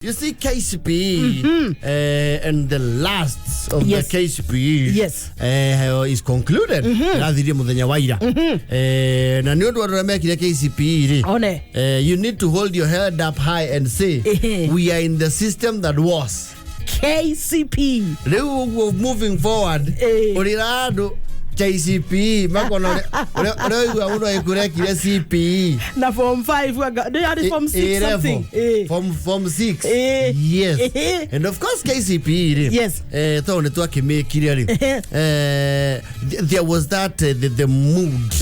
You see, KCPE and the last of the KCPE is concluded. Rathirie muthenya wa ira. Na nĩ ũndũ andũ arĩa mekire KCPE rĩ, One. You need to hold your head up high and say we are in the system that was KCP. Rĩu ũguo moving forward, ũrĩra andũ KCPE makona ũrĩa ũrĩa ũigua mũndũ agĩkũrekire CPE Na form 5 they are form 6 A level. Something. Form 6. Yes. And of course KCPE rĩ, tondũ nĩ twakĩmĩkire rĩ, there was that the mood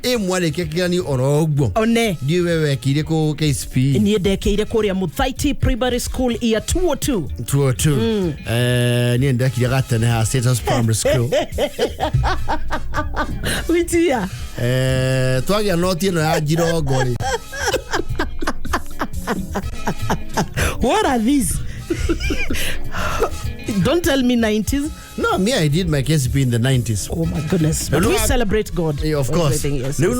ĩ mwarĩkia kĩgeranio oro ũguo. One. Ndiũĩ we wekire kũ KCPE. Niĩ ndekĩire kũrĩa Muthaiti Primary School year 202. 202. Niĩ ndekire gatene ha Status Primary School. Which year? Twagĩa noti ĩno ya njirongo rĩ. What are these? Don't tell me 90s. No, me, I did my KCPE in the 90s. Oh my goodness. But No, we celebrate God Yeah, of for course. everything, yes. Rĩu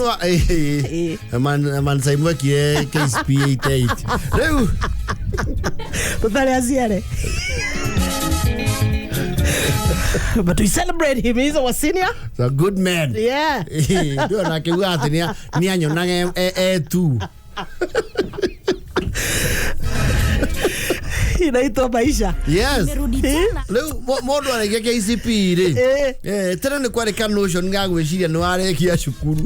no man saimwekire KCPE 88 rĩu. Tũtarĩ aciare. But we celebrate him. He's our senior. He's a good man. Ndio nakiuga atĩ nĩ anyonaga e tu. Inaitwa maisha. Yes. Nimerudi tena. Rĩu mũndũ arĩkia KCPE rĩ, tene nĩ kwarĩ ka notion ga gwĩciria nĩ warĩkia cukuru.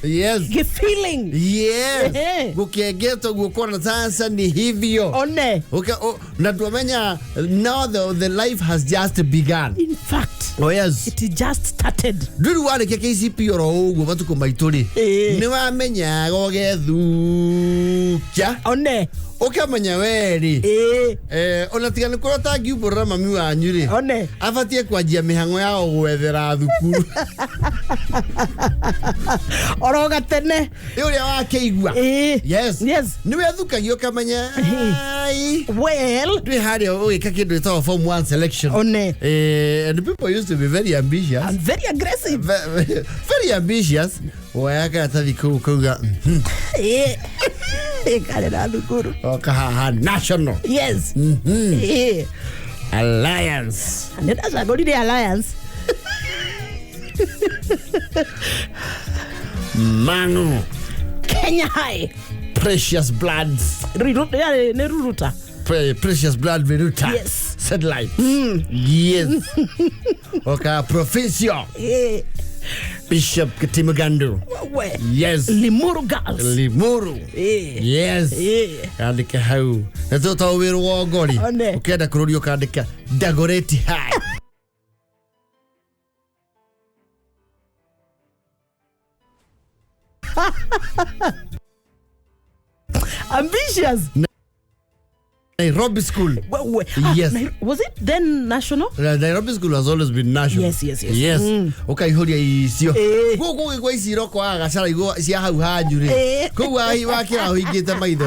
Yes. Ge feeling. Yes. Gũkĩengetwo guokona sasa ni hivyo. One. Okay, oh, na tuamenya now the life has just begun. In fact, Oh yes. it just started. Ndũrĩ warĩkia KCPE oro ũguo matukũ maitũ rĩ, nĩ wamenyaga ũgethukia. One. Ũkamenya we rĩ, ona tiga nĩ kũrĩa ũtangiumbũrĩra mami wanyu rĩ, One. abatiĩ kwanjia mĩhang'o ya gũgwethera thukuru. Oro gatene. Ĩ ũrĩa wakĩigua. Yes. Nĩ wethukagia ũkamenya ai, Well. ndwĩ harĩa ũgĩka kĩndũ gĩtagwo form one selection. One. And people used to be very ambitious. I'm very aggressive. Very ambitious. Woya karatathi kau kauga Karĩ na thukuru. Oka haha National Yes. Alliance. Nĩ ndacagũrire Alliance. Manu. Kenya High. Precious Bloods. Yarĩ nĩ Ruruta. Precious Blood Viruta. Yes. Satellite. Yes. Oka Provincial. Bishop Kitimugandu. We. Yes. Limuru Girls. Limuru. Yes. Kandĩka hau. Na to to wĩ rũgongo rĩ. One. Ũkĩenda kũrũria ũkandĩka Dagoretti High. Ambitious. Nairobi School. We. Yes. Was it then national? Nairobi School has always been national. Yes. Yes. Ũkaihũria icio. Gũkũ gũgĩkwa ici iroko agacara igwa cia hau hanyu rĩ. Kũu wakĩra ũhingĩte maitho.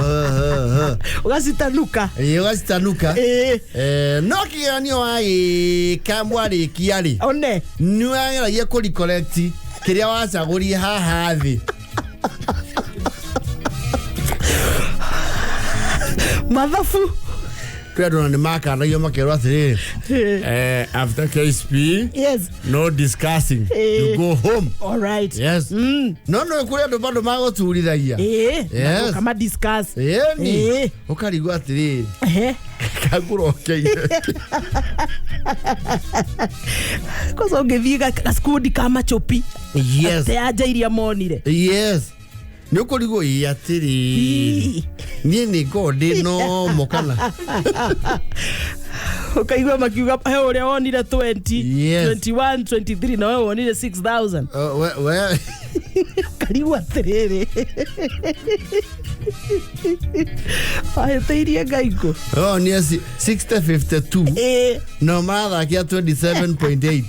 Ũgacitanuka. Ĩĩ, ũgacitanuka. No kĩgeranio wagĩka mwarĩkia rĩ. One. Nĩ wageragia kũ recollect kĩrĩa wacagũrie haha thĩ. Mathabu. Kwĩ andũ ona nĩ makanagio makerwo atĩrĩrĩ, after KCPE, no discussing. You go home. All right. Yes. No no kũrĩ andũ bado magũturithagia. Yes. Kama discuss. Ĩni. Ũkarigwo atĩrĩrĩ, kangũrokeire. Kwanza ũngĩthiĩ gakundi ka machopi. Yes. Te anja iria monire. Yes. Nĩ ũkũrigwo ĩ atĩrĩrĩ, niĩ nĩ ngorwo ndĩ nomo kana. Ũkaigua makiuga he ũrĩa wonire 20, Yes. 21, 23 na we wonire 6000. We Karigwo atĩrĩrĩ. Wahĩtĩirie Ngai kũ? Oh, nĩ 6052. No marathakia 27.8.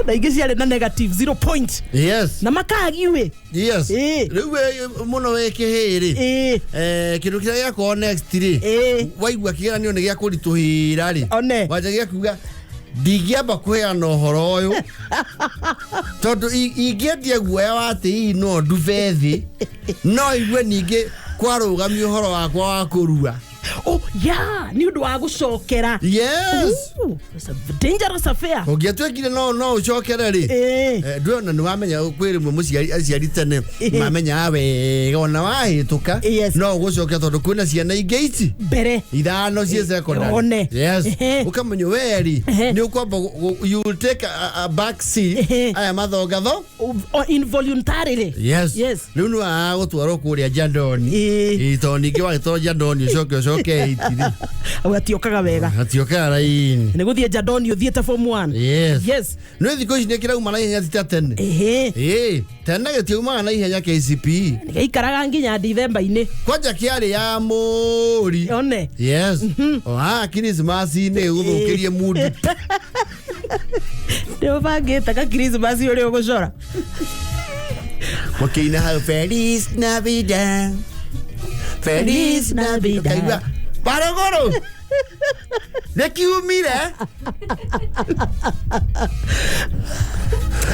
Na ingĩ ciarĩ na negative 0 point. Yes. Na makagiwe. Yes. Rĩu we mũno wĩ kĩhĩ rĩ. Kĩndũ kĩrĩa gĩakorwo next rĩ. Waigua kĩgeranio nĩ gĩa kũritũhĩra rĩ. One. Wanjagia kuga ndingĩamba kũheana ũhoro ũyũ tondũ ingĩendia guoya wa atĩ hihi no ndube thĩ no igue ningĩ. Kwarũgamia ũhoro wakwa wa kũrua. Oh yeah, nĩ ũndũ wa gũcokera. Yes. Ooh, it's a dangerous affair. Ũngĩatuĩkire no ũcokere rĩ. Ndwona nĩ wamenya kwĩ rĩmwe mũciari aciari tene mamenyaga wega ona wahĩtũka no ũgũcokia tondũ kwĩna ciana ingĩ ici mbere ithano ciĩ secondary. One. Yes. Ũkamenya we rĩ nĩ ũkwamba you will take a back seat aya mathongatho. Involuntarily. Yes. Yes. Rĩu nĩ wagaga gũtwarwo kũrĩa Jandoni. Ĩĩ, tondũ ningĩ wagĩtwarwo Jandoni ũcoke itiri. Gatiokaga wega. Gatiokaga raini. Nĩ gũthiĩ Jandoni ũthiĩte form 1. Yes. Yes. Nĩ thikũ ici nĩ kĩrauma na ihenya ti ta tene. Ĩĩ, tene gĩtiaumaga na ihenya KCPE. Gĩikaraga nginya Dithemba-inĩ. Kwanja kĩarĩ ya mũri. One. Yes. O haha Christmas-inĩ gũthũkĩrie mundu. Nĩ ũbangĩte ka Christmas ũrĩa ũgũcora. Mũkĩina hau Feliz Navidad. Feliz Navidad. Ũkaigua barogoro. Nĩkiumire.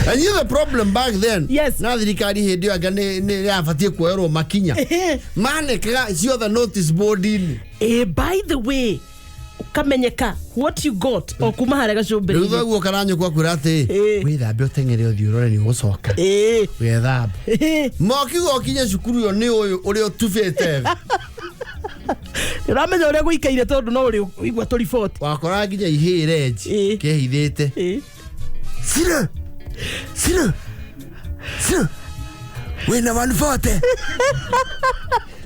And you the problem back then. Yes. Na thirikari hĩndĩ ĩyo anga nĩ yabatiĩ kuoerwo makinya. Manekaga ciothe notice board-inĩ. By the way, ukamenyeka what you got o kuma harĩa Rĩu gacũmbĩrĩ-inĩ. thoguo karanyũkwa kwĩra atĩ wĩthambe ũteng'ere ũthiĩ ũrore nĩ ũgũcoka. Wĩthambe. Mokiuga ũkinye cukuru ĩyo nĩ ũyũ ũrĩa ũtubĩte thĩ. Ũramenya ũrĩa gũikaire tondũ no ũrĩ ũigua tũriboti. Wakora nginya ihĩĩ renji kehithĩte. Sire! Sire! Sire! Wĩna 140.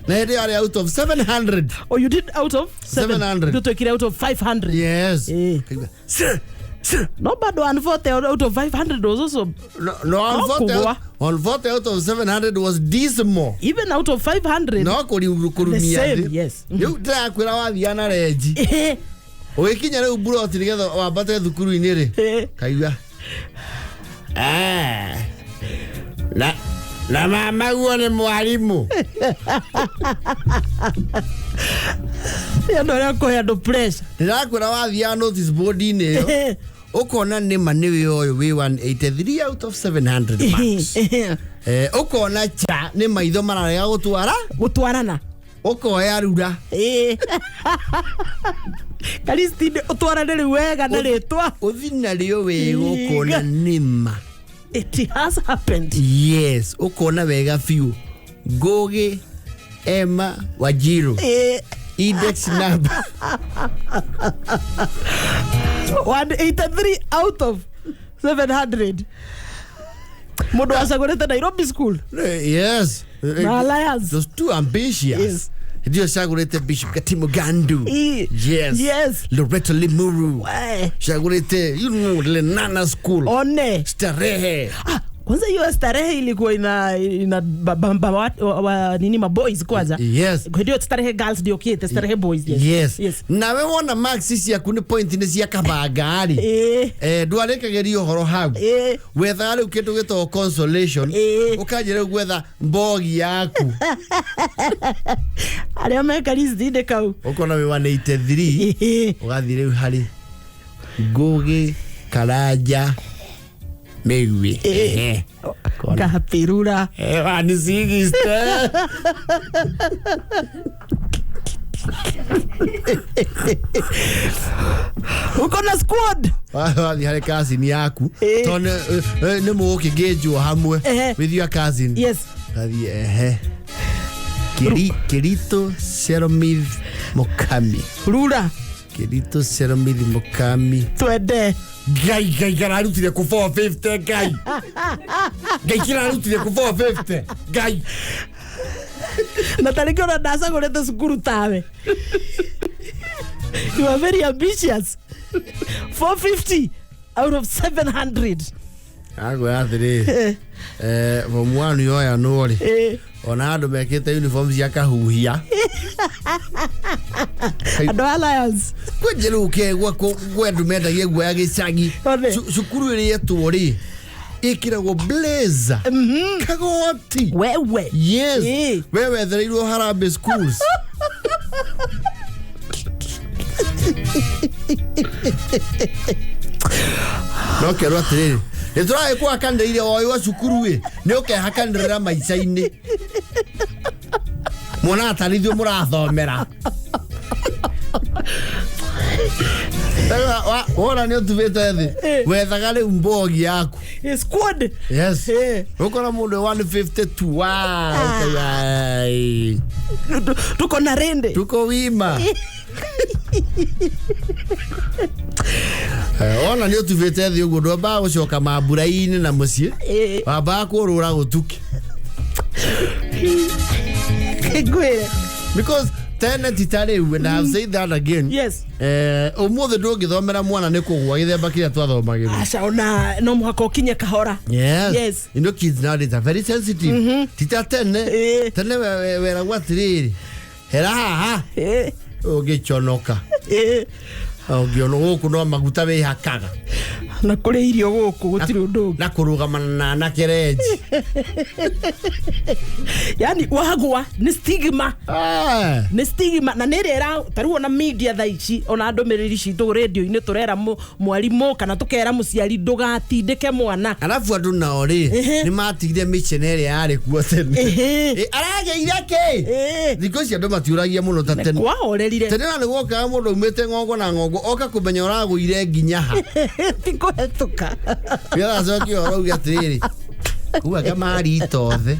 Na hĩndĩ ĩyo arĩ out of 700. Oh, you did out of 700. Ndio out of 500. Yes. Sire! Sire! No bado 140 out of 500 was also No, no, 140 140 out of 700 was dismal. Even out of 500. No kũrumia The same, thĩ. yes. Rĩu ndĩrakwĩra wathiaga na renji. Ũgĩkinya rĩu mburoti nĩgetha wambate thukuru-inĩ rĩ. Kaigua. Na mama guo nĩ mwarimũ. Nĩ andũ arĩa kũhe andũ pressure. Ndĩrakwĩra wathiaga notice board-inĩ ĩyo. Ũkona nĩma nĩwe ũyũ wĩ 183 out of 700 marks. Ũkona cha nĩ maitho mararega gũtwara. Gũtwarana. Ũkoya rura. Kalistine ũtwarane rĩu wega na rĩtwa. Ũthi narĩo wega ũkona nĩma. It has happened. Yes, ũkona wega biũ. Ngũgĩ Emma Wanjiru. Index number 183 out of 700. Mũndũ acagũrĩte Nairobi School. Yes. Na Alliance. Just too ambitious. Yes. Ndio cagũrĩte Bishop Katimo Gandu. Yes. Yes. Loretto Limuru. Cagũrĩte you know Lenana School. One. Starehe. Kwanza hiyo Starehe ilikuwa ina nini maboys kwanza. Yes. Ndio Starehe girls ndio kiete Starehe boys. Yes. Yes. Yes. Nawe wona marks ciaku nĩ point nĩ cia kabanga rĩ. Ndwarĩkagĩria ũhoro hau. Wethaga rĩu kĩndũ gĩtagwo consolation. Ũkanjĩra rĩu gwetha mbogi yaku. Arĩa meka list-inĩ kau. Ũkona wĩ 183. Ũgathiĩ rĩu harĩ Ngũgĩ Karanja Mĩgwi. Kapirura. 160. Uko na squad. Wathiĩ harĩ cousin yaku. Tondũ nĩ mũgũkĩngĩnjwo hamwe with your cousin. Yes. Athiĩ ehe. Kirito Seromith Mukami. Rura. Kirito Seromith Mukami. Twende. Ngai ngai kararutire ku 450 ngai. Ngai kirarutire ku 450 ngai. Na tarĩngĩ ona ndacagũrĩte cukuru tawe. You are very ambitious. 450 out of 700. Agwĩra atĩrĩrĩ. Form 1 yoyanwo rĩ. Ona andũ mekĩte uniform cia kahuhia. Andũ a Alliance. Kwenje rĩu kegwa kwĩ andũ mendagia guoya gĩcagi. Cukuru ĩrĩa ĩtwo rĩ ĩkĩragwo blazer. Kagoti. Wewe. Yes. We wethereirwo Harambee Schools. No kerwo atĩrĩrĩ, nĩ tũragĩkũhakanĩrĩire woĩ wa cukuru ĩ, nĩ ũkehakanĩrĩra maica-inĩ. Mwana atarithio mũrathomera. Wona nĩ ũtubĩte thĩ wethaga rĩu mbogi yaku. Squad. Yes. Ũkora mũndũ 152 wa ũkauga, Tuko na rende. Tuko wima. Wona nĩ ũtubĩte thĩ ũguo ndwambaga gũcoka mambura-inĩ na mũciĩ, wambaga kũrũra gũtuke. Ngwĩre. Because tene ti ta rĩu, and I have said that again. Yes. Ũmũthĩ ndũngĩthomera mwana nĩ kũgũa gĩthemba kĩrĩa twathomagĩrwo. Aca, ona no mũhaka ũkinye kahora. Yes. Yes. You know, kids nowadays are very sensitive. Ti ta tene. Tene weragwo atĩrĩrĩ, hera haha ũngĩconoka. Ũngĩona gũkũ no maguta wĩhakaga. Na kũrĩa irio gũkũ gũtirĩ ũndũ ũngĩ. Na kũrũgamana na anake renji. Yani wagwa nĩ stigma. Nĩ stigma na nĩ ĩrĩa ta rĩu ona media thaa ici, ona ndũmĩrĩri citũ radio-inĩ tũrera mwarimũ kana tũkera mũciari ndũgatindĩke mwana. Alafu andũ nao rĩ nĩ matigire mĩcene ĩrĩa yarĩ kuo tene. Aragĩire kĩ? Thikũ ici andũ matiũragia mũno ta tene. Kwahorerire. Tene na nĩ gwokaga mũndũ aumĩte ng'ongo na ng'ongo oka kũmenya ũragũire nginya ha. Ti kũhetũka. Nĩaracokia ũhoro auge atĩrĩrĩ, kuaga marita othe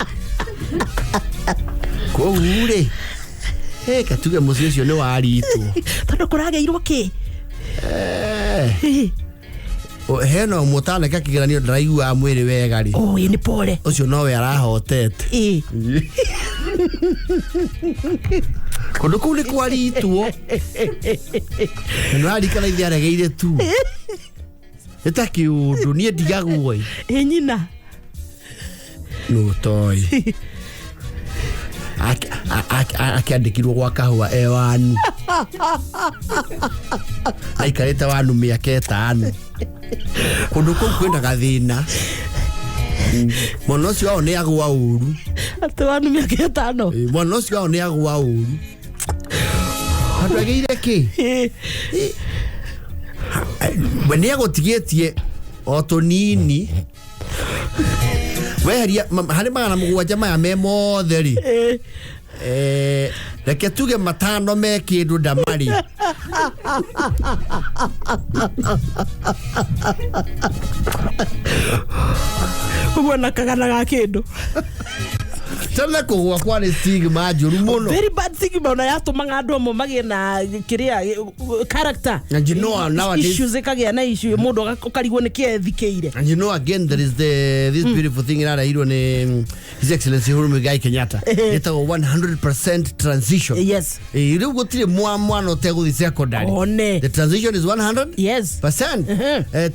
kũu rĩ, katuge mũciĩ ũcio nĩ waritwo. Tondũ kũragĩirwo kĩ? Hena ũmwe ũtaneka kĩgeranio ndaraiguaga mwĩrĩ wega rĩ. Oh, ĩ nĩ pole. Ũcio nowe arahotete. Kũndũ kũu nĩ kwaritwo. Na nĩũraririkana ithe aregeire tu. Nĩ ta kĩũndũ niĩ ndigagwo ĩ. Ĩ nyina. Nũ ũtoĩ. Akĩandĩkirwo gwa kahũa e wanu. Aikarĩte wanu mĩaka 5. Kũndũ kũu kwĩna gathĩna. Mwana ũcio wao nĩ agũa ũru. Atĩ wanu mĩaka 5. Mwana ũcio wao nĩ agũa ũru. Andũ agĩire kĩ? We nĩ agũtigĩtie o tũnini. Weheria harĩ 700 maya me mothe rĩ. Reke tuge 5 me kĩndũ ndamarĩ. Ũguo na kagana ga kĩndũ. Tene kũgũa kwarĩ stigma njũru mũno. Very bad stigma ona yatũmaga andũ amwe magĩe na kĩrĩa character. And you know, nowadays, issues ĩkagĩa na issue mũndũ ũkarigwo nĩ kĩ ethikĩire. And you know, again, there is this beautiful thing ĩrareirwo nĩ His Excellency Uhuru Muigai Kenyatta. Ĩtagwo 100% transition. Yes. Rĩu gũtirĩ mwana ũtegũthiĩ secondary. One. The transition is 100%. Yes.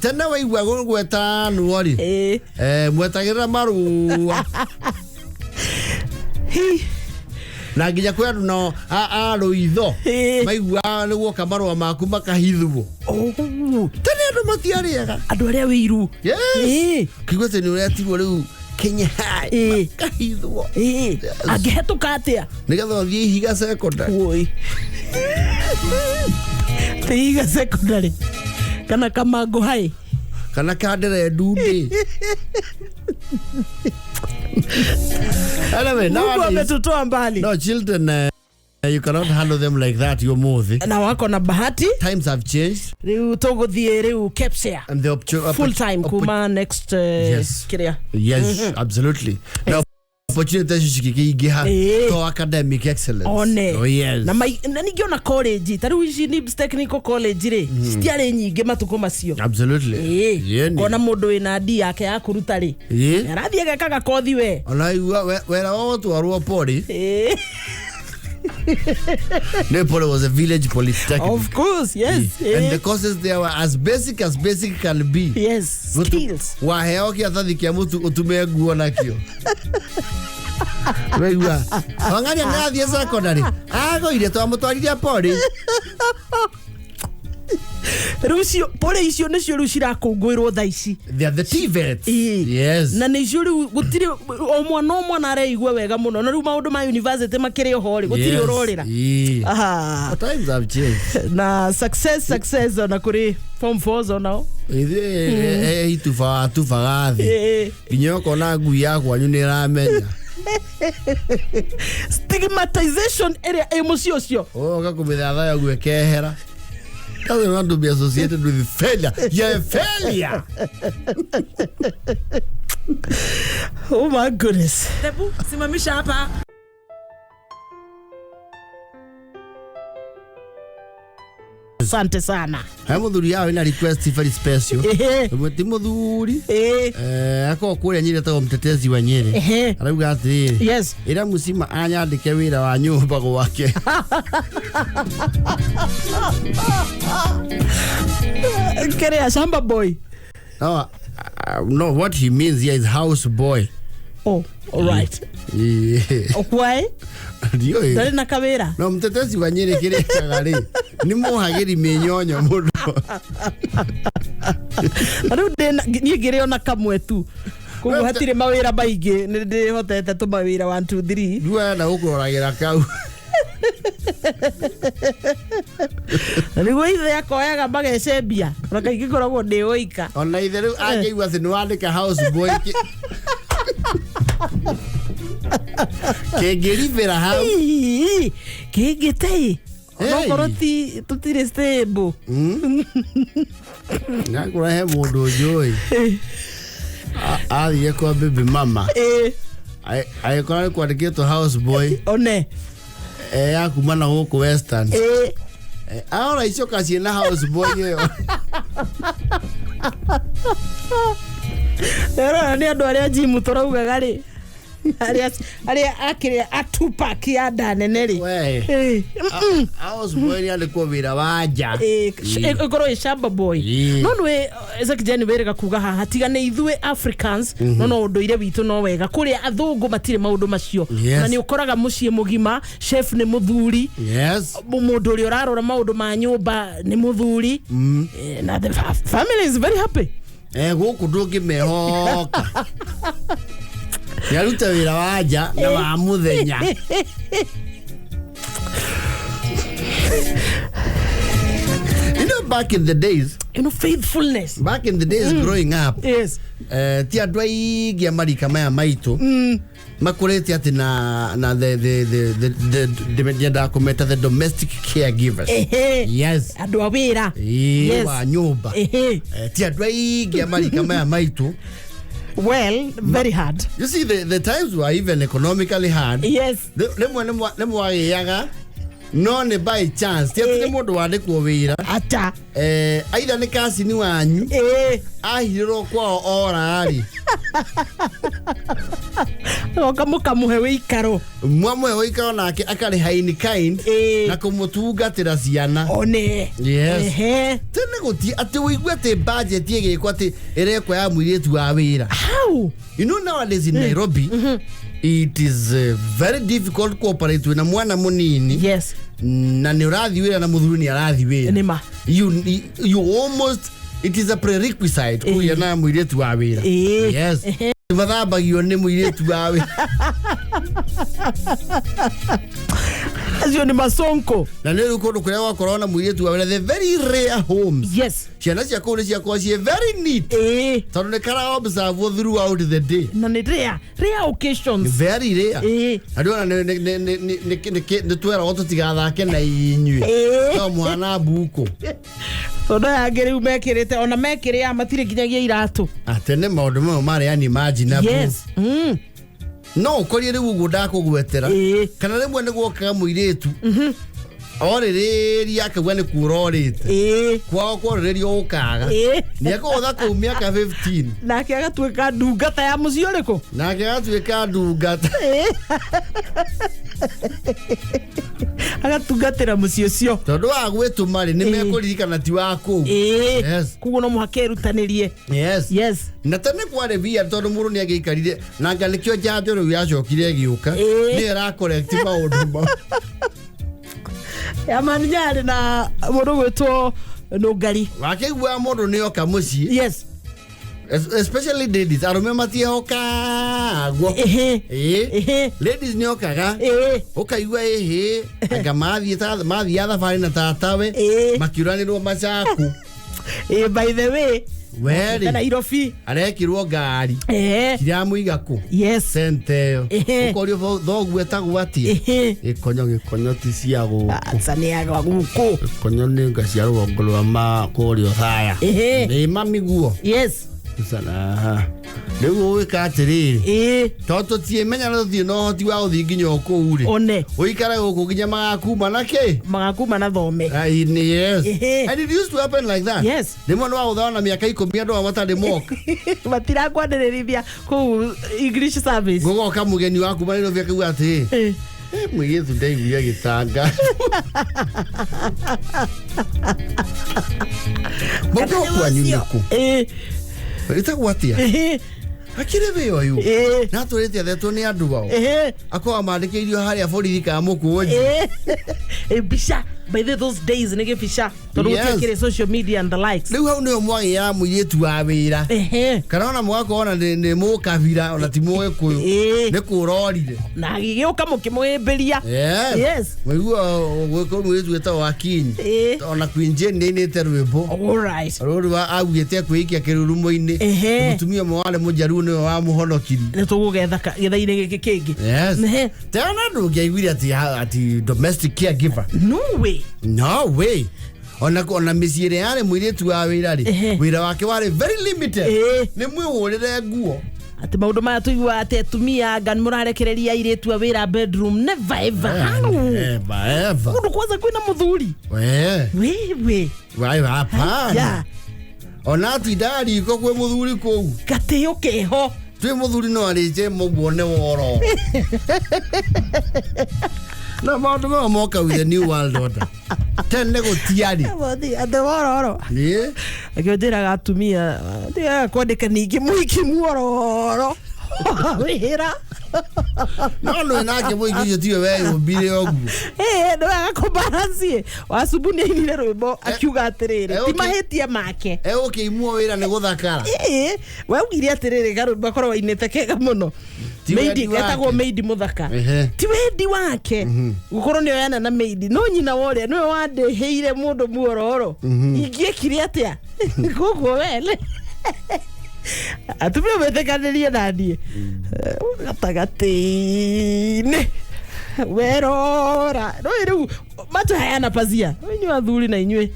Tene waigua gũgweta nuo rĩ. Mwetagĩrĩra marũa. Na nginya kwĩ andũ nao a rũitho maiguaga nĩ guoka marũa maku makahithwo. Tene andũ matiarĩaga. Andũ arĩa wĩiru. Yes. Kĩigua atĩ nĩ ũretirwo rĩu Kenya High makahithwo. Angĩhetũka atĩa? Nĩgetha ũthiĩ Ihiga secondary. Oi. Ti Ihiga secondary kana Kamango High kana Kandere Ndundĩ. Anyway, nowadays, no children, you cannot handle them like that. You're more. Na wako na bahati. Times have changed. Riu tũgũthiĩ riu KEPSEA. And the full time kuma next yes. Kiria. Yes, absolutely. Now opportunity cikĩingĩha to academic excellence. One. Oh yes. Na ningĩ ona college ta rĩu ici NIBS Technical College rĩ citiarĩ nyingĩ matukũ macio. Absolutely. Kona mũndũ wĩna D yake ya kũruta rĩ arathiĩ agekaga kothi we. Ona igua wera wa gũtwarwo pori. Nepal was a village polytechnic. Of course, yes. And the courses there were as basic can be. Yes, skills. Waheo kĩratathi kĩa mũtu ũtume nguo nakĩo. Waigua. Wang'ania nĩ athiĩ secondary. Agũire twamũtwarire pori. Rĩu pori icio nĩcio rĩu cirakũngũĩrwo thaa ici. They are the TVETs. Yes. Na nĩcio rĩu gũtirĩ o mwana o mwana areigua wega mũno. Na rĩu maũndũ ma university makĩrĩ oho rĩ gũtirĩ ũrorĩra. Aha. Times have changed. Na success ona kũrĩ form 4s onao. Ithuĩ itubaga tubaga thĩ. Nginya ũkona ngui ya kwanyu nĩ ĩramenya. Stigmatization ĩrĩa ĩ mũciĩ ũcio. Ũka kũmĩthathaya ũguo ĩkehera. Doesn't want to be associated with failure. You're a failure. Oh my goodness. Hebu simamisha hapa. Asante sana. He mũthuri yao ina request very special. Ehe. Ĩmwe ti mũthuri. Eh. Eh, akorwo kũrĩa Nyĩrĩ etagwo mtetezi wa Nyĩrĩ. Ehe. Arauga atĩrĩrĩ. Yes. Ĩra mũcima anyandĩke wĩra wa nyũmba gwake. Kerea shamba boy. No, no, what he means here is house boy. Oh, all right. Yeah. Why? Ndiũĩ. Ndarĩ na kawĩra. No mtetezi wa Nyĩrĩ kĩrĩa ekaga rĩ nĩ mũhagĩri mĩnyonyo mũno. Na rĩu niĩ ngĩrĩ ona kamwe tu. Koguo hatirĩ mawĩra maingĩ, nĩ ndĩhotete tũmawĩra 1 2 3. Rĩu arenda gũkũroragĩra kau. Na nĩguo ithe akoyaga magecembia. Ona kaingĩ ngoragwo ndĩ ũika. Ona ithe rĩu angĩigua atĩ nĩ wandĩka house boy kĩngĩribĩra hau. Ii, kĩngĩ tei. Hey. Onokorwo ti tũtirĩ stable. Ngakũra he mũndũ njũĩ athire kwa baby mama agĩkora nĩ kwandĩkĩtwo house boy. One. Ya kuma na gũkũ Western. Arora icoka ciĩna house boy ĩyo. Rora nĩ andũ arĩa jimu tũraugaga rĩ. Arĩa akĩrĩa a Tupac ya nda nene rĩ. We. House boy nĩ andĩkwo wĩra wa nja. Ĩkorwo ĩ shamba boy. No nĩ Isaac Jane wĩrĩga kuga haha tiga nĩ ithuĩ Africans no no ũndũire witũ no wega kũrĩa athũngũ matirĩ maũndũ macio. Na nĩ ũkoraga mũciĩ mũgima chef nĩ mũthuri. Yes. Mũndũ ũrĩa ũrarora maũndũ ma nyũmba nĩ mũthuri. Na the family is very happy. Gũkũ ndũngĩmehoka. Nĩaruta wĩra wa nja na wa mũthenya. You know, back in the days, you know, faithfulness. Back in the days growing up, yes. Ti andũ aingĩ a marika maya maitũ makũrĩte atĩ na the nyendaga kũmeta the domestic caregivers. Yes. Andũ a wĩra. Yes. Wa nyũmba. Ti andũ aingĩ a marika maya maitũ. Well, very hard. You see, the times were even economically hard. Yes. Rĩmwe nĩ mwagĩaga no nĩ by chance. Ti atĩ nĩ mũndũ wandĩkwo wĩra. Ata. Aitha nĩ kacini wanyu. Ahirĩrwo kwao ora rĩ. Oka mũkamũhe wĩikaro. Mwamũhe wĩikaro nake akarĩha in kind na kũmũtungatĩra ciana. One. Yes. Tene gũti atĩ ũigue atĩ budget ĩgĩkwo atĩ ĩrekwo ya mũirĩtu wa wĩra. How? You know, nowadays in Nairobi, it is very difficult to operate na mwana munini. Yes. Na nĩ ũrathiĩ wĩra na mũthuri nĩ arathiĩ wĩra. Nĩma. You almost, it is a prerequisite kũgĩa na mũirĩtu wa wĩra. Yes. Mathambagio nĩ mũirĩtu wa wĩra. Acio nĩ masonko. Na nĩ rĩu kũndũ kũrĩa gwakorwo na mũirĩtu wa wĩra, the very rare homes. Yes. Ciana cia kũu nĩ ciakorwo ciĩ very neat. Tondũ nĩ kara observe throughout the day. Na nĩ rare occasions. Very rare. Andũ ona nĩ tweragwo tũtigathake na inyuĩ. No mwana mbuku. Tondũ aya angĩ rĩu mekĩrĩte ona mekĩrĩa matirĩ nginyagia iratũ. Atene maũndũ mayo marĩ unimaginable. Yes. No ũkorie rĩu ũguo ndakũgwetera. Kana rĩmwe nĩ guokaga mũirĩtu. Orĩrĩria akauga nĩ kuura orĩte. Kwao kworĩrĩrio ũkaga. Nĩ akũhotha kũu mĩaka 15. Nake agatuĩka ndungata ya mũciĩ ũrĩkũ? Nake agatuĩka ndungata. Agatungatĩra mũciĩ ũcio. Tondũ wa gwĩtũma rĩ nĩ mekũririkana ti wa kũu. Yes. Koguo no mũhaka erutanĩrie. Yes. Yes. Na tene kwarĩ bia tondũ mũndũ nĩ angĩikarire na nga nĩkĩo njanjo rĩu yacokire ĩgĩũka. Nĩ ĩra correct maũndũ mau. Ya maninyarĩ na mũndũ gwĩtwo Nũngari. Wakĩigua mũndũ nĩ oka mũciĩ. Yes. Especially ladies, arũme matiehokaga. Ladies nĩ okaga. Ũkaigua ĩhĩ anga mathiĩ mathiaga thabarĩ na tatawe makiuranĩrwo macaku. By the way, Weri. Nairobi. Arekirwo ngari. Kiramũiga kũ? Yes. Sente ĩyo. Ehe. Ũkorio thoguo etagwo atĩa? Ehe. Gĩkonyo, gĩkonyo ti cia gũkũ. Aca nĩ agwa gũkũ. Gĩkonyo nĩ nga cia rũgongo rwa kũrĩa Othaya. Ehe. Nĩ mami guo. Yes. Sana. Rĩu ũgwĩka atĩrĩrĩ. Tondũ tũtiĩmenya na tũtirĩ na ũhoti wa gũthiĩ nginya o kũu rĩ. One. Ũikare gũkũ nginya magakuma na kĩ? Magakuma na thome. Yes. Ehe. And it used to happen like that. Yes. Rĩmwe nĩ wagũthana na mĩaka 10 andũ aya matarĩ moka. Matirakwanĩrĩrithia kũu English service. Gũgoka mũgeni wa kuma Nairobi akauga atĩrĩ. Mũirĩtu ndaiguire gĩtanga. Mũndũ kwanyu nĩ kũ? Ĩtagwo atĩa? Akĩrĩ wĩ ũyũ. Na atũrĩte athetwo nĩ andũ ao. Akoragwo mandĩkĩirio harĩa borithi ka Mũkũnji. Mbica by the those days nĩ gĩbica tondũ Yes. gũtiakĩrĩ social media and the likes. Rĩu hau nĩho mwagĩaga mũirĩtu wa wĩra. Kana ona mũgakorwo ona nĩ mũkabira ona ti mũgĩkũyũ. Nĩ kũrorire. Na agĩgĩũka mũkĩmũhĩmbĩria. Yes. Yes. Mũigua gwĩkwo mũirĩtu wĩtagwo Akinyi. Ona Queen Jane nĩainĩte rwĩmbo. All right. Rũrũ augĩte kwĩikia kĩrurumo-inĩ. Mũtumia ũmwe warĩ mũjaruo nĩwe wamũhonokirie. Nĩ tũgũgetha gĩtha-inĩ gĩkĩ kĩngĩ. Yes. Tena ndũngĩaiguire atĩ domestic caregiver. No way. No way. Ona mĩciĩ ĩrĩa yarĩ mũirĩtu wa wĩra rĩ, wĩra wake warĩ very limited. Nĩ mwĩhũrĩre nguo. Atĩ maũndũ maya tũiguaga atĩ atumia anga nĩ mũrarekereria airĩtu a wĩra bedroom. Never ever. How? Never ever. Kũndũ kwanza kwĩna mũthuri. Wewe. Wai hapana. Ona atindaga riko kwĩ mũthuri kũu. Gatĩo keho. Twĩ mũthuri no arĩnje mũguo nĩ woro. No maũndũ maya moka with the new world order. Tene gũtiarĩ. Andũ wororo. Akĩo njĩraga atumia ndigaga kwandĩka ningĩ mũingĩ muororo. Wĩra. No nĩ nake mũingĩ ũcio tiwe weyũmbire ũguo. Nĩ wega kũbalance. Wacubu nĩ ainire rwĩmbo akiuga atĩrĩrĩ, ti mahĩtia make. Ũkĩimwo wĩra nĩ gũthakara. Waugire atĩrĩrĩ karwĩmbo akorwo ainĩte kega mũno. Maidi etagwo Maidi Muthaka. Ti wendi wake gukorwo nĩ oyana na Maidi no nyina wa ũrĩa nĩwe wandĩhĩire mũndũ muororo. Ingĩekire atĩa? Koguo wene. Atumia metĩkanĩrie na niĩ. Gatagatĩ-inĩ. Werora. No rĩu macho hayana pazia. Inyuĩ athuri na inyuĩ.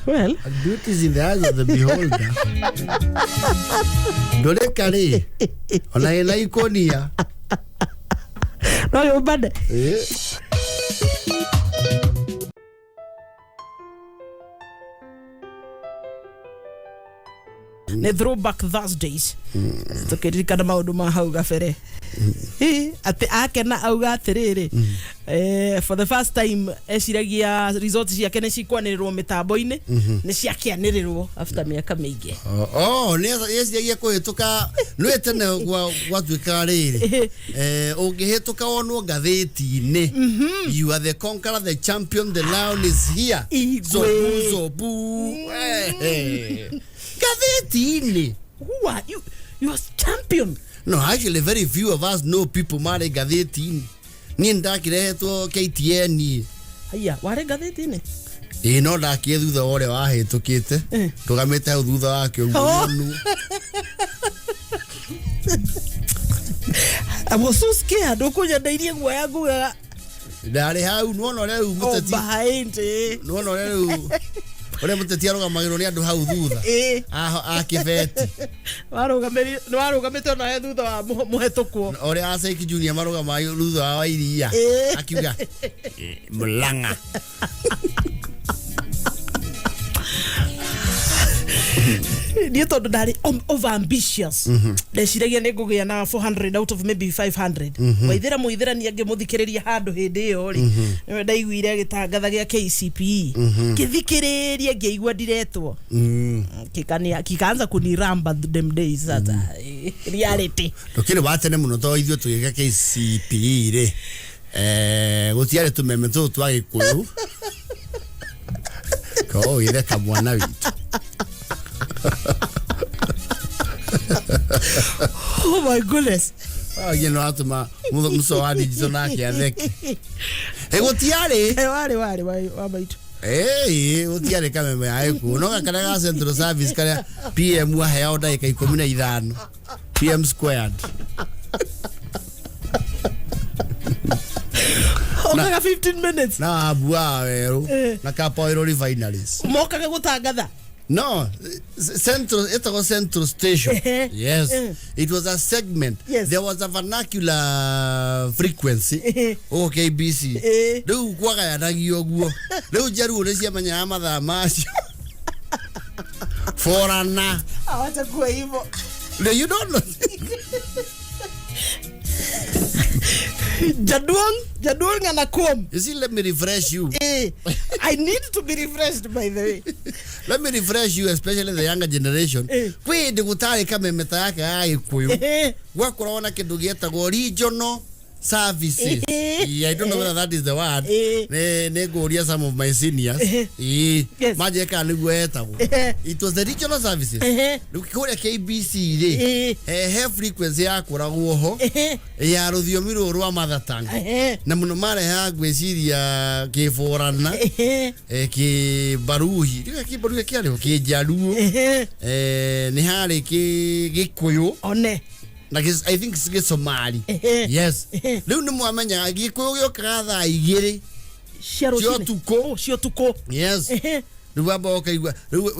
Well, beauty is in the eyes of the beholder. Ndũrĩka rĩ ona ĩna ikonia. No yũmbane. Nĩ throwback Thursdays. Tũkĩririkana maũndũ ma hau gabere. Atĩ akena auga atĩrĩrĩ, for the first time eciragia results ciake nĩ cikwanĩrĩrwo mĩtambo-inĩ, nĩ ciakĩanĩrĩrwo after mĩaka mĩingĩ. Nĩ eciragia kũhĩtũka nĩ tene gwatuĩkaga rĩrĩ, ũngĩhĩtũka wonwo ngathĩti-inĩ, you are the conqueror, the champion, the lion is here. Igwe. Zobu. Ngathĩti-inĩ. Who are you? You are champion. No, actually very few of us know people marĩ ngathĩti-inĩ. Niĩ ndakirehetwo KTN. Haiya, warĩ ngathĩti-inĩ? Ĩĩ, no ndakire thutha wa ũrĩa wahĩtũkĩte. Ndũgamĩte hau thutha wake ũguo nyonu. I was so scared. Ũkũnyendeirie guoya ngugaga. Ndarĩ hau, nĩwona ũrĩa rĩu mũteti. Oh, behind, Nĩwona ũrĩa rĩu ũrĩa mũteti arũgamagĩrwo nĩ andũ hau thutha. Akĩbeti. Nĩwarũgamĩte onawe thutha wa mũhetũkwo. Ũrĩa Aseki Junior marũgamaga thutha wa Wairia. Akiuga, Mũlang'a. Niĩ tondũ ndarĩ over ambitious. Ndeciragia nĩ ngũgĩa na 400 out of maybe 500. Waithĩra mũithĩrani angĩmũthikĩrĩria handũ hĩndĩ ĩyo rĩ, nĩwe ndaiguire agĩtangatha gĩa KCPE. Ngĩthikĩrĩria ngĩigua ndiretwo. Kikaanza kuniramba them days sasa. Reality. Ndũkĩrĩ wa tene mũno to ithuĩ tũgĩka KCPE rĩ. Gũtiarĩ tũmeme tũtũ twa Gĩkũyũ. Ko ũgĩtheka mwana witũ. Oh my goodness. You know, atuma muso wa digital nake atheke. Gũtiarĩ. Warĩ wa maitũ. Ĩĩ, gũtiarĩ kameme ya gĩkuũ, no gakarĩa ga central service karĩa PM aheao ndagĩka 15, PM squared. Okaga 15 minutes. Na Abu wa Werũ na Kapa Oil Refineries. Mokaga gũtangatha. No, central, ĩtagwo central station. Yes. It was a segment. There was a vernacular frequency gũkũ KBC. Rĩu kwagayanagio guo, rĩu njaruo nĩ ciamenyaga mathaa macio forana. Awacha kuwa hivyo. No, you don't know. Jaduong, jaduong anakom. You see, let me refresh you. I need to be refreshed, by the way. Let me refresh you, especially the younger generation. Kwĩ hĩndĩ gũtarĩ kameme ta yake ya Gĩkũyũ, gwakoragwo na kĩndũ gĩetagwo regional services. Yeah, I don't know whether that is the word. Nĩ ngũria some of my seniors. Manjĩre kana nĩguo etagwo. It was the regional services. Rĩu kũrĩa KBC rĩ, he frequency yakoragwo ho ya rũthiomi rũrũ rwa mother tongue, na mũno marehaga ngwĩciria kĩborana, kĩbaruhi, rĩu kĩbaruhi kĩarĩho, kĩnjaruo, nĩ harĩ gĩkũyũ One. na I think gĩcomari. Yes. Rĩu nĩ mwamenyaga gĩkũyũ gĩũkaga thaa 2 cia cia rũcinĩ. ũtukũ. Oh, cia ũtukũ. Yes. Rĩu wamba ũkaigua, rĩu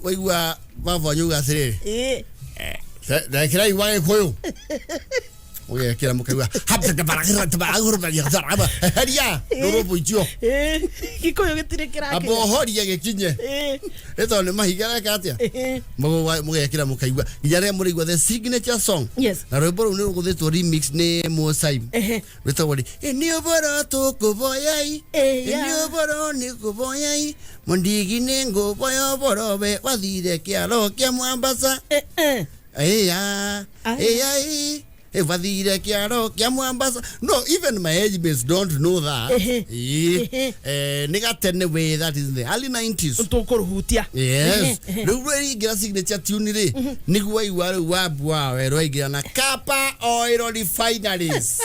waigua baba wanyu uga atĩrĩrĩ, ndekĩra igua gĩkũyũ, ũgekĩra mũkaigua heria ndũrũmbũ icio. Gĩkũyũ gĩtirĩ amba kĩrakinya. ũhorie gĩkinye, nĩ tondũ nĩ mahiga reka atĩa. Mũgekĩra mũkaigua nginya rĩrĩa mũraigua the signature song. Na rwĩmbo rũu nĩ rũgũthĩtwo remix nĩ Mosaim, rwĩtagwo rĩ nĩ ũboro tũkũboyai. Nĩ ũboro nĩ kũboyai mũndigi, nĩ ngũboya ũboro we wathire kĩaro kĩa Mwambasa. Ĩya. Ĩya ĩ wathire kĩaro kĩa Mwambasa. No, even my age mates don't know that. Ĩĩ. Nĩ gatene we, that is in the early 90s. Tũkũrũhutia. Yes. Rĩu rĩingĩra signature tune rĩ, nĩguo waigua rĩu Wabu wa Werũ waingĩra na Kapa Oil Refineries.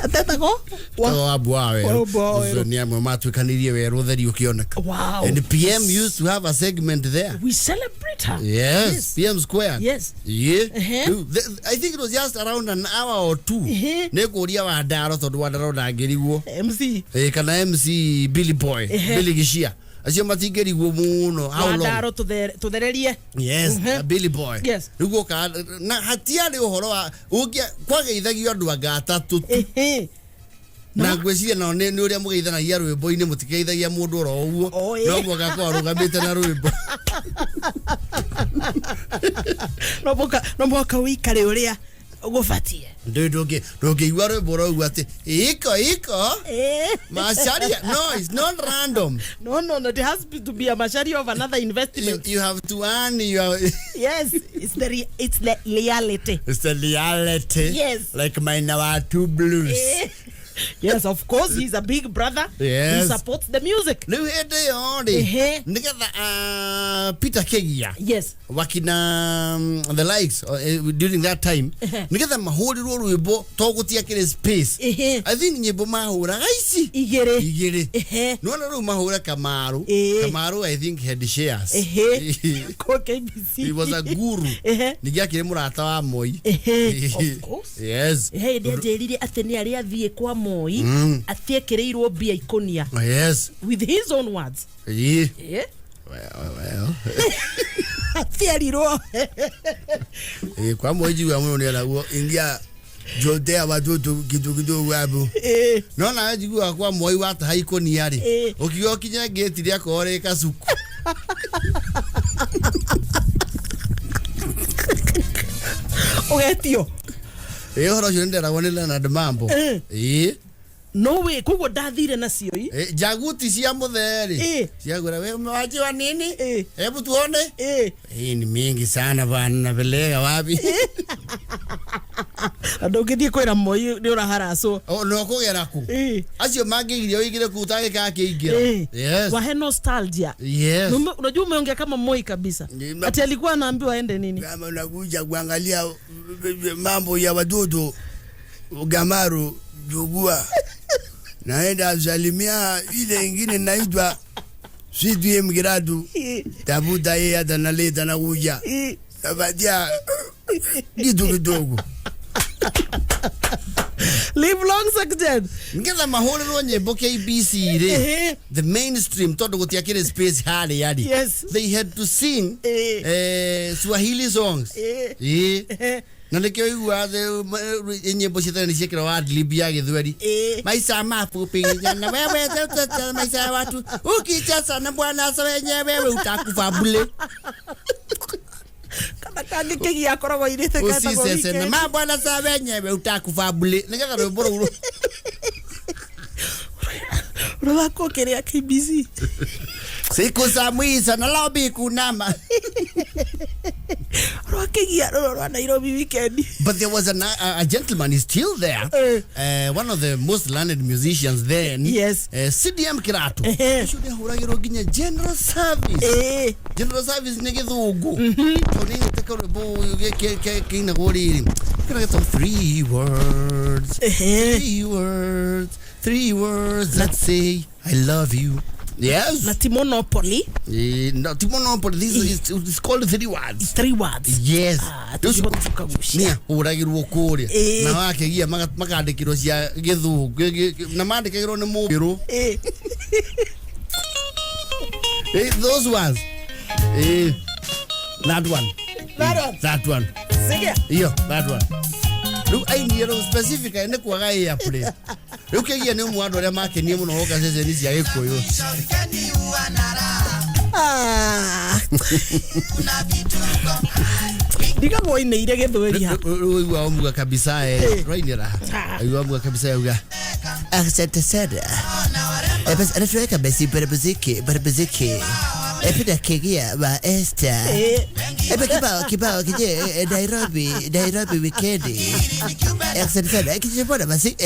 Atetagwo Wabu wa Werũ. Wabu wa Werũ. Ũcio nĩ amwe matuĩkanirie werũ ũtheri ũkĩoneka. And PM used to have a segment there. We celebrate her. Yes, Yes. PM squared. Yeah. Rĩu, I think it was just around an hour or two. Nĩ ngũria Wandaro, tondũ Wandaro ndangĩrigwo. MC. Kana MC Billy Boy, Billy Gishia, acio matingĩrigwo mũno how long. Wandaro, tũthererie. Yes, Billy Boy. Rĩu guoka na hatiarĩ ũhoro wa ũngĩ, kwageithagio andũ anga atatũ tu. Na ngwĩciria nao nĩ ũrĩa mũgeithanagia rwĩmbo-inĩ, mũtikeithagia mũndũ oro ũguo. Oh, ĩĩ. No mũhaka akorwo arũgamĩte na rwĩmbo. No mũhaka ũikare ũrĩa gũbatie. Ndũngĩigua rwĩmbo rũu atĩ iko iko Macharia. No, it's not random. No, it has to be a Macharia of another investment. You have to earn your Yes, it's the reality. It's the reality. Like my Watu Blues. Yes, of course, he's a big brother. He supports the music. Rĩu hĩndĩ ĩyo rĩ, nĩgetha Peter Kegia, wakina the likes during that time, nĩgetha mahũrĩrwo rwĩmbo to gũtiakĩrĩ space. I think nyĩmbo mahũraga ici Igĩrĩ. igĩrĩ. Nĩwona rĩu mahũra Kamaru. Kamaru, I think, had shares. Kwa KBC. He was a guru. Ningĩ akĩrĩ mũrata wa Moi. Of course. Hĩndĩ anjĩrire atĩ nĩ arĩa athiĩ kwa Moi atiekĩrĩirwo mbia ikũnia. With his own words. Well, well. Atiarirwo. Kwa Moi njigua mũno nĩ eragwo ingia jotea watoto kitu kidogo hapo. No nawe njiguaga kwa Moi wataha ikũnia rĩ, ũkiuga ũkinye ngĩti rĩakorwo rĩ kacuku. Ũgetio. Ĩ, ũhoro ũcio nĩnderagwo nĩ Leonard Mambo. No way, koguo ndathire nacio i. Jaguti cia mũthee rĩ, ciagwĩra we umewachiwa nini? Hebu tuone. Hii ni mingi sana bana, napeleka wapi? Na ndũngĩthiĩ kwĩra Moi nĩ ũraharacwo. Oh, no kũgera kũ? Acio mangĩgiria ũingĩre kũu ũtagĩkaga kĩingĩra. Yes. Wahe nostalgia. Yes. Unajua umeongea kama Moi kabisa. Ati alikuwa anaambiwa aende nini? Kama unakuja kuangalia mambo ya watoto Gamaru jugua. Naenda salimia ile ingine naitwa CDM Kiratu. Tafuta yeye hata naleta na kuja. Tapatia kitu kidogo. Live long, Secretary. Ngetha mahũrĩrwo nyĩmbo KBC rĩ, the mainstream, tondũ gũtiakĩrĩ space harĩa rĩ, they had to sing Swahili songs. Ĩĩ. Na nĩkĩo iguaga nyĩmbo cia tene nĩ ciekĩrwo ad-lib ya Gĩthweri. Maisha mafupi na wewe, maisha ya watu, ukicheza na bwana sa wenyewe wewe utakufa bure. Kana kangĩ kĩgia akoragwo airĩte ketagwo Usisese na Weekend. mabwana sa wenyewe utakufa bure, nĩgetha rwĩmbo rũu Rũthakwo kĩrĩa KBC. Siku za mwisho Nairobi kunama. Rwa kĩgia rũrũ rwa Nairobi Weekend. But there was a gentleman, he's still there. One of the most learned musicians then. CDM Kiratu. Ũcio nĩahũragĩrwo nginya general service. General service nĩ Gĩthũngũ. Tondũ nĩ nyĩte karwĩmbo kĩinagwo rĩrĩ. Kĩrĩa gĩtagwo "Three Words". Three words. Three words that say "I love you." Yes. Na ti Monopoly. No, ti Monopoly. This is it's called "Three Words". Three Words. Yes. Ah, Rĩu tũtingĩhota kũgucia. Nĩ ahũragĩrwo kũrĩa na wakĩgia makandĩkĩrwo cia Gĩthũngũ na mandĩkagĩrwo nĩ mũmbĩrũ. Those ones. That one. That one. That one. Sigia. Iyo, that one. Rĩu ainire rĩu specifically nĩ kwaga airplay. Rĩu kĩgia nĩ ũmwe wa andũ arĩa makenie mũno goka ceceni cia Gĩkũyũ. Ah. Ndigagwo inĩire Gĩthweri ha. Rĩu igua omuga kabisa rainĩra. Igua omuga kabisa yauga. Asante sana. Basi anatuweka basi mwanamuziki mwanamuziki Peter Kigia wa Esther. Kibao kibao kije Nairobi Nairobi Weekend. Asante sana. Kijibona basi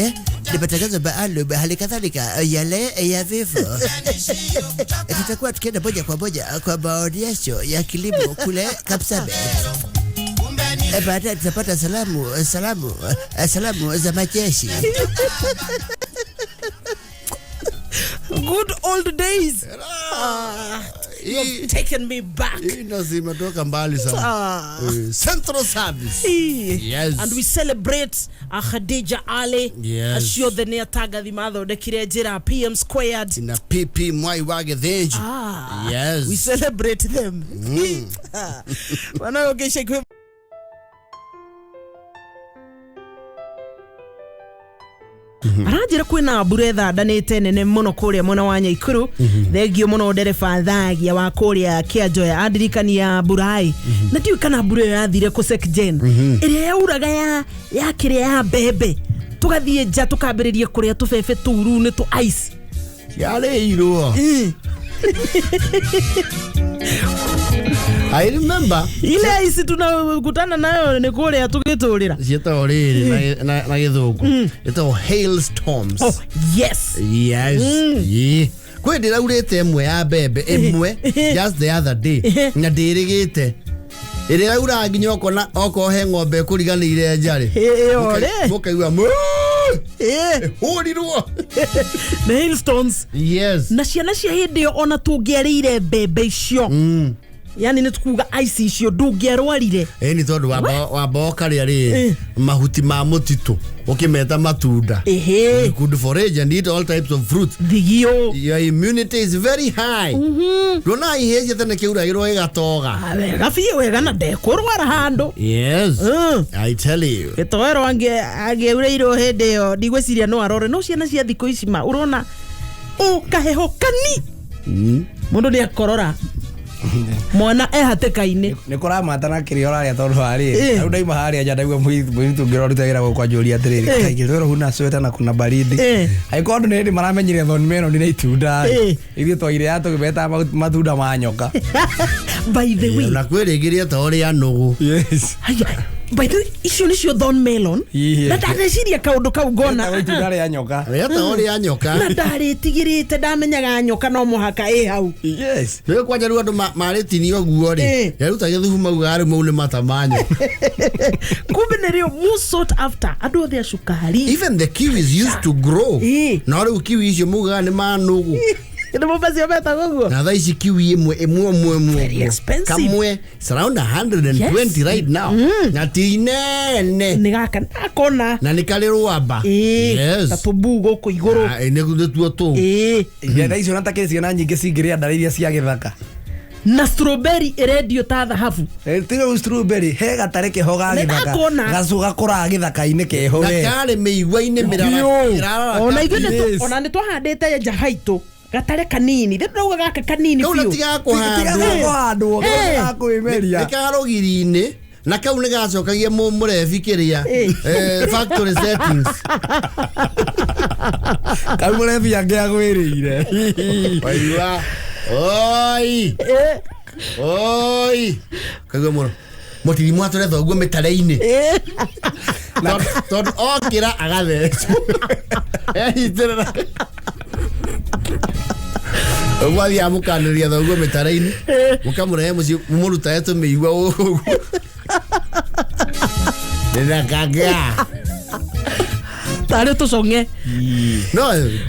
ni matangazo maalum, hali kadhalika yale ya vifo. Tutakuwa tukienda moja kwa moja kwa maonyesho ya kilimo kule Kapsabet. Baadaye tutapata salamu salamu salamu za majeshi. Good old days. Ah, you've taken me back. Hii ndo zimetoka mbali sana. Ah. Central Service. Yes. And we celebrate Khadija Ali. Acio othe nĩ atangathi mathondekire njĩra PM Squared. Na PP Mwai wa Gĩthĩnji. Ah, we celebrate them. Wana ũngĩ ica ikuhĩ aranjĩra kwĩna mbura ĩthandanĩte nene mũno kũrĩa mwena wa Nyaikuru. Thengio mũno ndereba Thagia wa kũrĩa Kĩanjoya andirikania mbura na ndiũĩ kana mbura ĩyo yathire kũ Secgen ĩrĩa yauraga ya kĩrĩa ya mbembe, tũgathiĩ nja tũkambĩrĩria kũrĩa tũbebe tũu rĩu nĩ tũ ice. Yarĩirwo. I remember. Ile ice tunakutana nayo nĩ kũrĩa tũgĩtũrĩra. Ciĩtagwo rĩrĩ na Gĩthũngũ ĩtagwo hailstorms. Oh yes. Yes. Yeah. Kwĩ ndĩraurĩte ĩmwe ya mbembe ĩmwe just the other day na ndĩrĩgĩte ĩrĩa yaura nginya ũkona okorwo he ng'ombe ĩkũriganĩire njarĩ. Ĩyo rĩ. Mũkaigua ĩhũrirwo. The hailstones. Yes. Na ciana cia hĩndĩ ĩyo ona tũngĩarĩire mbembe icio, yani nĩ tukuga ice icio, ndũngĩarwarire. Ĩni tondũ wamba ũkarĩa rĩ mahuti ma mũtitũ ũkĩmeta matunda. You could forage and eat all types of fruit. Thigio. Your immunity is very high. Ndona ihĩ cia tene kĩuragĩrwo gĩgatoga. Ah, wega biũ, wega, na ndekũrwara handũ. Yes. I tell you. Gĩtoero angĩaurĩirwo hĩndĩ ĩyo ndigwĩciria no arore, no ciana cia thikũ ici ma ũrona ũ kaheho kani mũndũ nĩ akorora mwana e hatĩka-inĩ. Nĩ kũramata na kĩrĩa ũrarĩa tondũ wa rĩrĩ rĩu ndaima harĩa nja ndaigua mũirĩtu ũngĩ ũraruta wĩra gũkũ anjũria atĩrĩrĩ, kaingĩ rĩu huna sweta na kuna baridi. Angĩkorwo andũ nĩ hĩndĩ maramenyire thorn melon nĩ itunda, ithuĩ twaire ya tũkĩmetaga matunda ma nyoka. By the way, Na kwĩ rĩngĩ rĩetagwo rĩa nũgũ. Yes. Haya. By the way, icio nĩcio thorn melon. Na ndareciria kaũndũ kau ngona. Etagwo itunda rĩa nyoka. Rĩetagwo rĩa nyoka. Na ndarĩtigĩrĩte ndamenyaga nyoka no mũhaka ĩ hau. Yes. Rĩu kwanja rĩu andũ marĩtinio guo rĩ, yaruta gĩthubu maugaga rĩu mau nĩ mata ma nyoka. Kumbe nĩrĩo most sought after andũ othe a cukari. Even the kiwis used to grow. No rĩu kiwi icio maugaga nĩ ma nũgũ. Nĩ macio metagwo ũguo. Na thaa ici kiwi ĩmwe ĩmwe ĩmwe ĩmwe expensive. Kamwe it's around 120 right now. Na ti nene. Nĩ gaka ndakona. Na nĩ karĩ rwamba. Yes. Ta tũmbuu gũkũ igũrũ. Nĩtuo tũu. Thaa icio ona takĩrĩ ciana nyingĩ cingĩrĩa ndare iria cia gĩthaka. Na strawberry ĩrendio ta thahabu. Ti rĩu strawberry he gatare keho ga gĩthaka. Gacu gakũraga gĩthaka-inĩ keho we. Na karĩ mĩigua-inĩ mĩrara. Ona ithuĩ ona nĩ twahandĩte nja haitũ. Gatare kanini rĩu ndauga gaka kanini biũ. Kau tigaga kũhandwo gakwĩmeria. Nĩ karũgiri-inĩ na kau nĩ gacokagia mũrebi kĩrĩa factory settings. Kau mũrebi angĩagwĩrĩire. Waigua oi oi kaigua mũno mũtiri mwatũre thoguo mĩtare-inĩ tondũ okĩra agathecwo enyitĩrĩra ũguo athiaga mũkanĩria thoguo mĩtare-inĩ mũkamũrehe mũciĩ mũmũrutae tũmĩigua ũguo ndĩnakaga tarĩ tũcong'e. No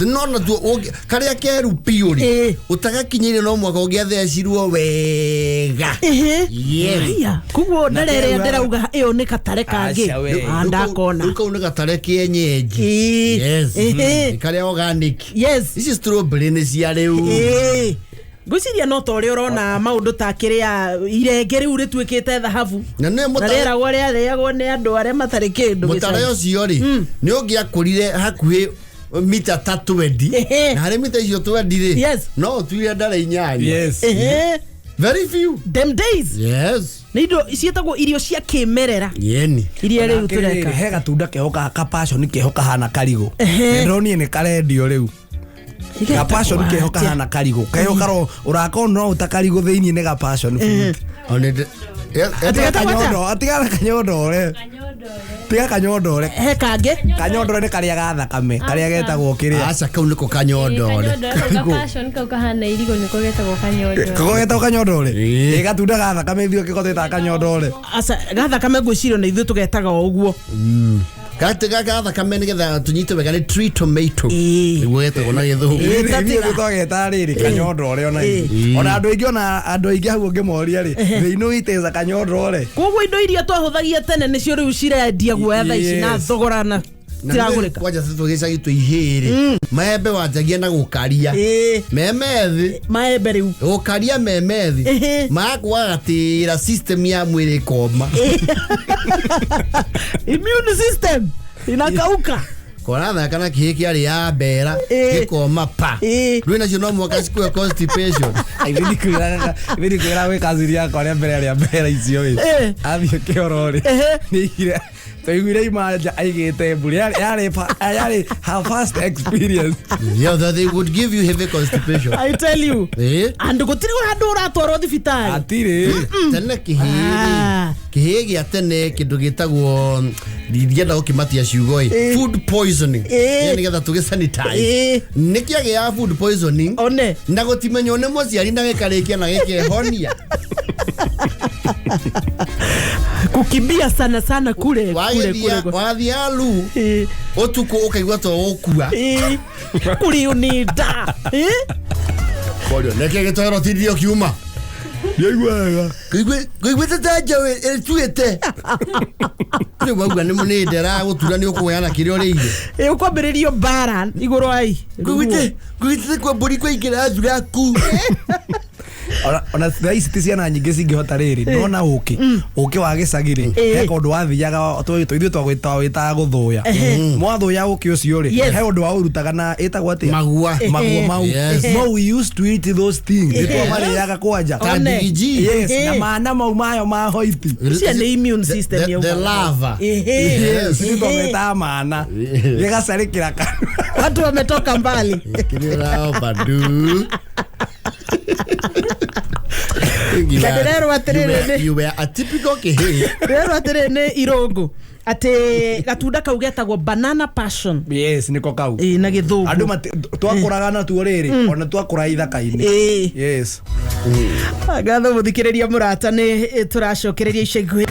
no na tuo karĩa keru biũ rĩ ũtagakinyĩire no mwaka ũngĩathecirwo wega. Yes. Koguo ndare ĩrĩa ndĩrauga ĩyo nĩ katare kangĩ ndakona. Rĩu kau nĩ gatare kĩenyenji. Yes. Nĩ karĩa organic. Yes. Ici strawberry nĩ cia rĩu. Ngwĩciria no ta ũrĩa ũrona maũndũ ta kĩrĩa irenge rĩu rĩtuĩkĩte thahabu. Na rĩeragwo rĩarĩagwo nĩ andũ arĩa matarĩ kĩndũ. Mũtare ũcio rĩ nĩ ũngĩakũrire hakuhĩ mita ta 20 na harĩ mita icio 20 rĩ no ũtuire ndare 8. Yes. Very few. Them days. Yes. Nĩ indo ciĩtagwo irio cia kĩmerera. Yeni. Iria rĩu tũreka. He gatunda keho ka passion keho kahana karigũ. Ndĩronire nĩ karendio rĩu. Ga passion keho kahana karigũ. Keho karo ũrakorwo no ũtakarigũ thĩinĩ nĩ ga passion fruit. Atiga kanyondore. Tiga kanyondore. He kangĩ. Kanyondore nĩ karĩa ga thakame, karĩa getagwo kĩrĩa. Aca kau nĩko kanyondore. Ga passion kau kahana irigũ nĩko getagwo kanyondore. Ko getagwo kanyondore. Ĩ gatunda ga thakame ithuĩ kĩko twĩtaga kanyondore. Aca ga thakame ngwĩciria na ithuĩ tũgetaga o ũguo. Gatiga ga thakame nĩgetha tũnyite wega nĩ tree tomato. Nĩguo getagwo na gĩthũngũ. Ithuĩ twagetaga rĩrĩ kanyondore ona ithuĩ. Ona andũ aingĩ ona andũ aingĩ hau ũngĩmoria rĩ, they know it is a kanyondore. Koguo indo iria twahũthagia tene nĩcio rĩu cirendia guoya thaa ici na thogora na tiragũrĩka. Kwanja tũgĩcagi tũihĩrĩ. Maembe wanjagia na gũkaria. Memethi. Maembe rĩu. Gũkaria memethi. Makwagatĩra system ya mwĩrĩ koma. Immune system inakauka. Kora kana kĩhĩ kĩarĩ ya mbera gĩkoma pa. Rĩu nacio no mwaka cikue constipation. Ithuĩ ndikwĩra gwĩ kazini yakwa rĩa mbere rĩa mbera icio ĩ. Athiĩ kĩoro rĩ. Nĩaigire twaiguire imanja aigĩte mburi yarĩ her first experience. Yeah, that they would give you heavy constipation. I tell you. And gũtirĩ handũ ũratwarwo thibitarĩ. Hatirĩ. Tene kĩhĩ kĩhĩ gĩa tene kĩndũ gĩtagwo ndingĩenda gũkĩmatia ciugo ĩ food poisoning. Nĩgetha tũgĩ sanitize. Nĩ kĩagĩa food poisoning. One. Na gũtimenywo nĩ mũciari na gĩkarĩkia na gĩkehonia. Kukimbia sana sana kule kule kule. Wathiĩ alu ũtukũ ũkaigua to ũkua. Kuri unida. Korio nĩkĩ gĩtoero tindio kiuma. Ndiaiguaga. Ngũiguĩte ta njaũ ĩtuĩte. Rĩu wauga nĩ ndĩra gũtura nĩ ũkũheana kĩrĩa ũrĩire. Ĩ ũkwambĩrĩrio mbara igũrũ ai. Ngũiguĩte kwa mbũri kwaingĩra thuraku. Ona thaa ici ti ciana nyingĩ cingĩhota rĩrĩ ndona ũkĩ ũkĩ wa gĩcagi rĩ he kaũndũ wathiaga ithuĩ twawĩtaga gũthũya mwathũya ũkĩ ũcio rĩ he ũndũ waũrutaga na ĩtagwo atĩa magua magua mau no we used to eat those things nĩ twamarĩaga kwanja yes na mana mau mayo ma hoiti icio nĩ immune system the lava yes nĩ twametaga mana gĩgacarĩkĩra kanua watu wametoka mbali kĩrĩa badu. You Na ndĩrerwo atĩrĩrĩ nĩ- You were a typical kĩhĩĩ. Ndĩrerwo atĩrĩrĩ nĩ irũngũ atĩ gatunda kau getagwo banana passion. Yes, niko kau. Ĩĩ, na gĩthũngũ. Andũ twakũraga natuo rĩrĩ, ona twakũra ithaka-inĩ. Ĩĩ. Yes. Ngatho mũthikĩrĩria mũrata, nĩ tũracokereria ica ikuhĩ.